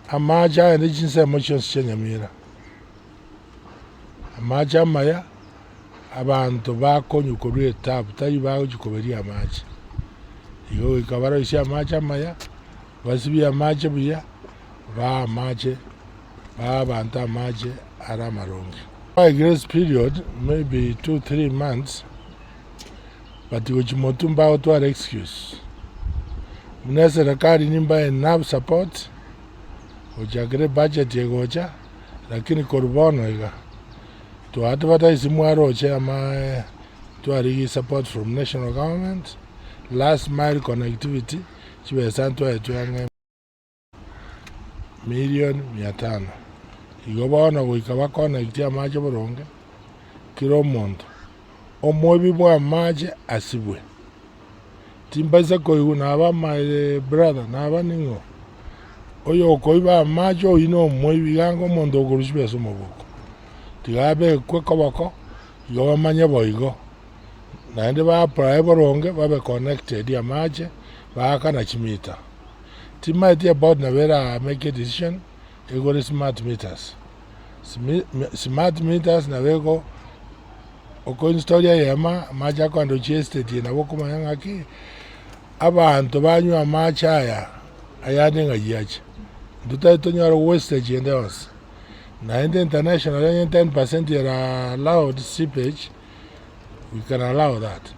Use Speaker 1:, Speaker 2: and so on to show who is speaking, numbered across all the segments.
Speaker 1: Amache aye ne chinsemo chionsi chia Nyamira. Amache amaya, abanto bakonywa korwa etabu tari bagochia koberia amache. Igo goika baroisie amache amaya, basibie amache buya, baa amache, baa abanto amache are amaronge. By grace period maybe 2-3 months but gochia motwe mbagotwara excuse. Buna eserekari nimbae enough support gochakera ebudget egocha lakini korwa bono iga twa advertise mwaroche ama twarigia support from national government, last mile connectivity chibesa ntwaetwe ang'e. Milioni mia tano. Igo bono goika bakonektie amache boronge, kera omonto omoibi bw'amache asibwe. Timbaisa koigwa naba my brother, naba ning'o, oyokoiba amache oyio na omoibi iga anga omonto okorusia chibesa omoboko. Tiga abekwe koboko, igo bamanye boigo. Naende ba apply boronge babe connected amache, baakana chimita. Timaeti about nabo era make a decision egore smart meters. Smart meters nabo ego oko install eyemo amache akoenda gochia estate eye nabo okomanya ng'aki abanto banywa amache aya ayande ng'ai ache. Intwe tari tonyore wastage ende yonsi. Naende international onye 10% ere allowed seepage we can allow that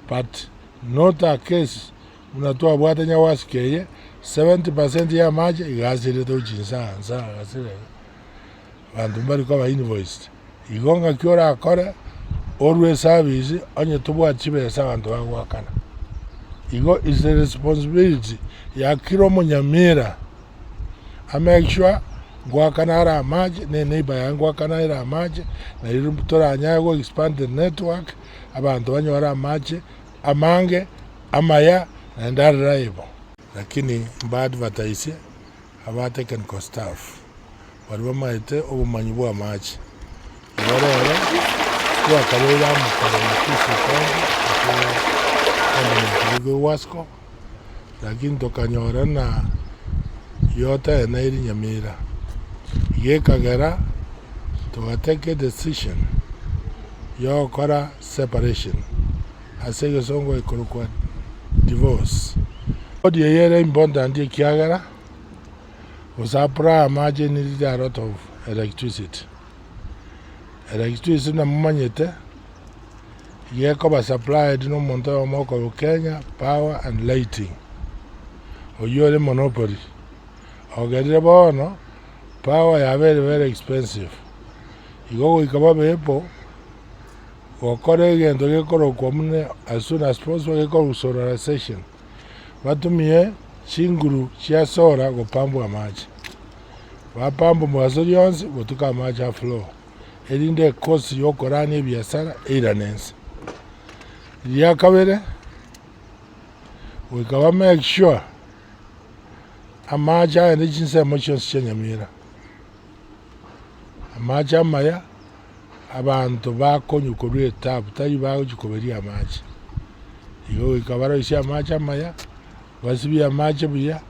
Speaker 1: but not a case Buna twabwate nyawasike eye, 70 percent y'amache iga asirete gochia inse aa inse aa agasira iga, abanto mbari koba invoiced. Igo ng'aki orakore, orwe eservice onye tobwati chibesa abanto bagoakana. Igo is a responsibility ya kera omonyamira a make sure ngoakana are amache, na eneighbour yaye ngoakana ere amache, nario toranyare go expand the network, abanto banyore amache. Amange amaya naende areliable. Lakini mba advertise aba technical staff baria bamaete obomanyi bwa amache. Igo rero twakabeire amo kare na Kisii County ase company ya Karibu Wasco lakini tokanyora ng'a yote eneiri Nyamira. Iga ekagera toga take a decision yogokora separation. Ase egesongo ekorokwa divorce. Body eye ere important ekiagera gosupply amache need a lot of electricity. Electricity buna momanyete iga ekoba supplied na omonto oyomo okorwa Kenya power and lighting, oywo ore monopoly. Ogerire bono power yabeire very expensive, igo goika babe able. Gokora egento gekorokwa buna as soon as possible gekorokwa solarization, batumie chinguru chia solar gopambwa amache. Bapambwa mogaso rionsi botuko amache a flow, erinde ecost ya okorania ebiasara eirane inse. Ria kabere, goika ba make sure amache aye chinsemo chionsi chia Nyamira. Amache amaya. Abanto bakonywa korwa etabu tari bagochia koberia amache. Igo goika baroisie amache amaya, basibie amache buya,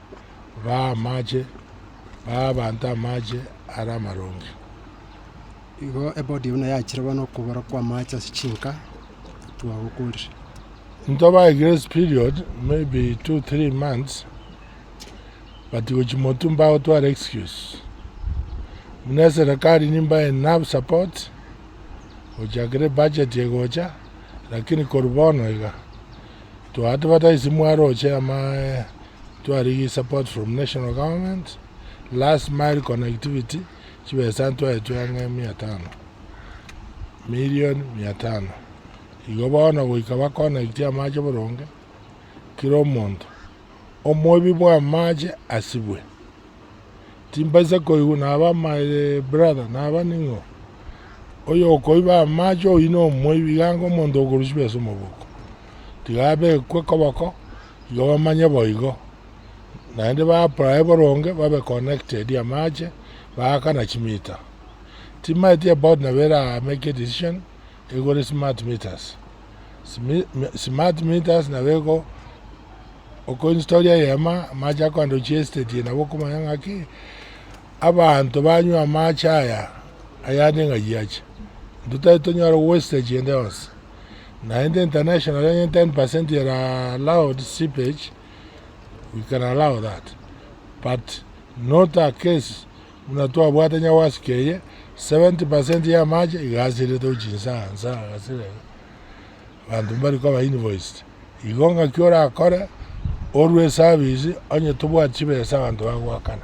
Speaker 1: baa amache, baa abanto amache are amaronge.
Speaker 2: Igo ebodi buna yachire bono okobora kwa amache ase chinka, twagokorire.
Speaker 1: Ntobae grace period maybe 2-3 months. But gochia motwe mbagotwara excuse. Buna eserekari nimbae enough support gochakera ebudget egocha lakini korwa bono iga twa advertise mwaroche ama twarigia support from national government, last mile connectivity chibesa ntwaetwe ang'e mia tano, million mia tano. Igo bono goika ba connect amache boronge kera omonto. Omoibi bw'amache asibwe. Timbaisa koigwa naba my brother, naba ning'o, oyokoiba amache oyio nomoibi, iga anga omonto okorusia chibesa omoboko. Tiga abekwe koboko, igo bamanye boigo. Naende ba apply boronge babe connected amache, baakana chimita. Timaeti about nabo era make a decision, egore smart meters. Smart meters nabo ego okoinstoria eyemo amache akoenda gochia estate eye nabo okomanya ng'aki. Abanto banywe amache aya ayande ng'ai ache? Intwe tari tonyore wastage ende yonsi. Naende international onye 10% ere allowed seepage, we can allow that but not a case buna twabwate Nyawasiko eye, 70% ya amache iga asirete gochia inse aa inse aa asire iga. Abanto mbari koba invoiced. Igo ng'aki orakore, orue eservice onye tobwati chibesa abanto bagoakana.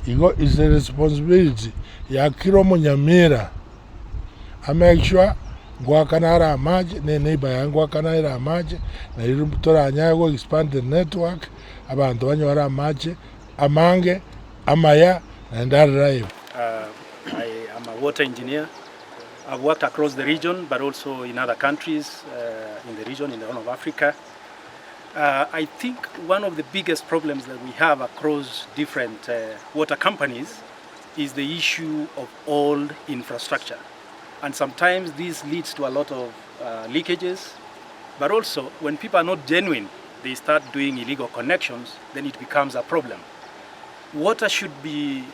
Speaker 1: Igo is a responsibility ya kera omonyamira a make sure ngoakana are amache, na eneighbour yaye ngoakana ere amache, nario toranyare go expand the network, abanto banyore amache amange, amaya, naende are reliable.
Speaker 3: I am a water engineer. I've worked across the region but also in other countries in the region, in the Horn of Africa. I think one of the biggest problems that we have across different water companies is the issue of old infrastructure. And sometimes this leads to a lot of leakages, but also when people are not genuine, they start doing illegal connections, then it becomes a problem. Water should be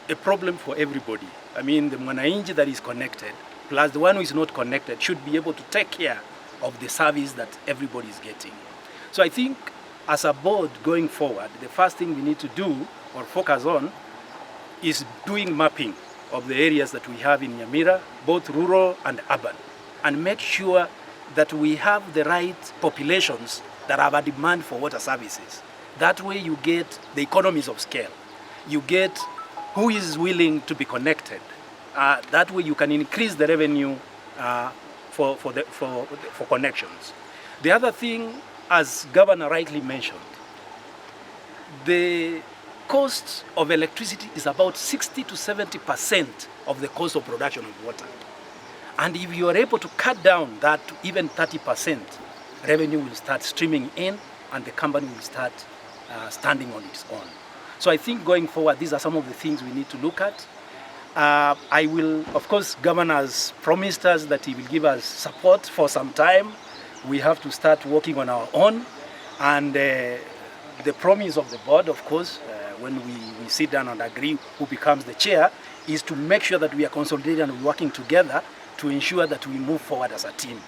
Speaker 3: a problem for everybody. I mean, the mwananchi that is connected, plus the one who is not connected, should be able to take care of the service that everybody is getting. So I think as a board going forward, the first thing we need to do or focus on is doing mapping of the areas that we have in Nyamira, both rural and urban, and make sure that we have the right populations that have a demand for water services. That way you get the economies of scale. You get who is willing to be connected. That way you can increase the revenue for connections. The other thing, as Governor rightly mentioned, the cost of electricity is about 60 to 70% of the cost of production of water. And if you are able to cut down that to even 30%, revenue will start streaming in and the company will start standing on its own. So I think going forward, these are some of the things we need to look at. I will, of course, Governor has promised us that he will give us support for some time. We have to start working on our own. And the promise of the board, of course, when we sit down and agree who becomes the chair, is to make sure that we are consolidated and working together to ensure that we move forward as a team.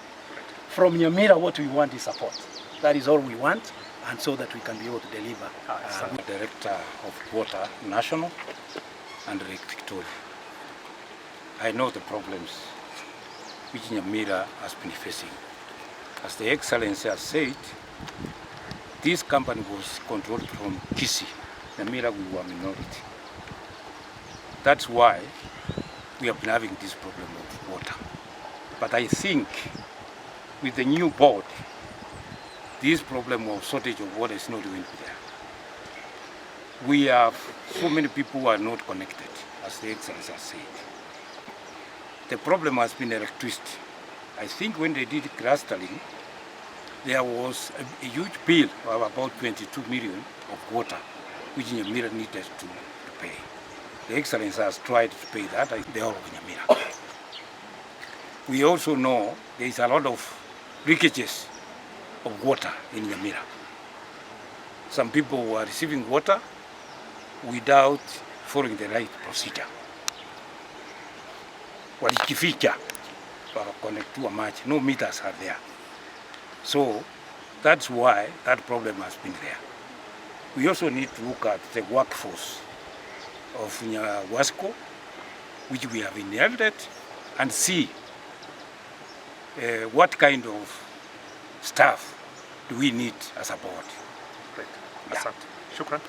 Speaker 3: From Nyamira, what we want is support. That is all we want, and so that we can be able to deliver.
Speaker 4: Director of Water National and Lake Victoria. I know the problems which Nyamira has been facing. As the Excellency has said, this company was controlled from Kisii. Nyamira, we were minority. That's why we have been having this problem of water. But I think with the new board, this problem of shortage of water is not going to be there. We have so many people who are not connected, as the Excellency has said. The problem has been electricity. I think when they did clustering, there was a huge bill of about 22 million of water, which Nyamira needed to pay. The Excellency has tried to pay that, the whole of Nyamira. We also know there is a lot of leakages of water in Nyamira. Some people were receiving water without following the right procedure. Walijificha wakaconnectiwa maji, no meters are there. So that's why that problem has been there. We also need to look at the workforce of Nyawasco, which we have inherited, and see what kind of staff do we need as a board.
Speaker 5: Right. Asante. Shukran.